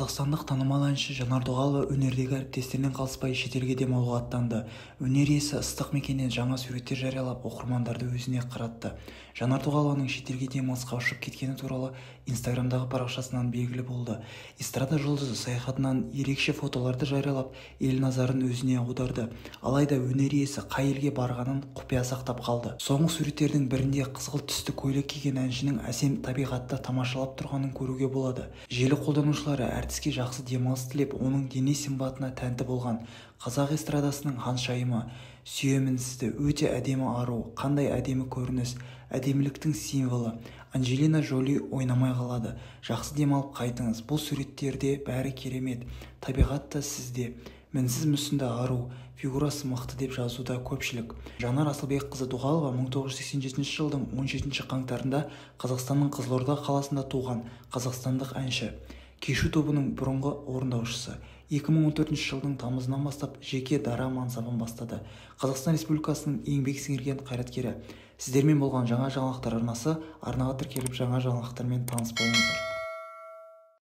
Қазақстандық танымал әнші Жанар Дұғалова өнердегі әріптестерінен қалыспай шетелге демалуға аттанды. Өнер иесі ыстық мекеннен жаңа суреттер жариялап, оқырмандарды өзіне қаратты. Жанар Дұғалованың шетелге демалысқа ұшып кеткені туралы Инстаграмдағы парақшасынан белгілі болды. Эстрада жұлдызы саяхатынан ерекше фотоларды жариялап, ел назарын өзіне аударды. Алайда өнер иесі қай елге барғанын құпия сақтап қалды. Соңғы суреттердің бірінде қызғылт түсті көйлек киген әншінің әсем табиғатты тамашалап тұрғанын көруге болады. Желі қолданушылары әртіске жақсы демалыс тілеп, оның дене сымбатына тәнті болған. Қазақ эстрадасының ханшайымы, сүйемін сізді, өте әдемі ару, қандай әдемі көрініс, әдеміліктің символы. Анджелина Жоли ойнамай қалады. Жақсы демалып қайтыңыз. Бұл суреттерде бәрі керемет. Табиғат та сізде. Мінсіз мүсінді ару, фигурасы мықты деп жазуда көпшілік. Жанар Асылбекқызы Дұғалова 1987 жылдың 17 қаңтарында Қазақстанның Қызылорда қаласында туған қазақстандық әнші. Кешу тобының бұрынғы орындаушысы. 2014 жылдың тамызынан бастап жеке дара мансабын бастады. Қазақстан Республикасының еңбек сіңірген қайраткері. Сіздермен болған жаңа жаңалықтар арнасы. Арнаға тіркеліп, жаңа жаңалықтармен таныс болыңыздар.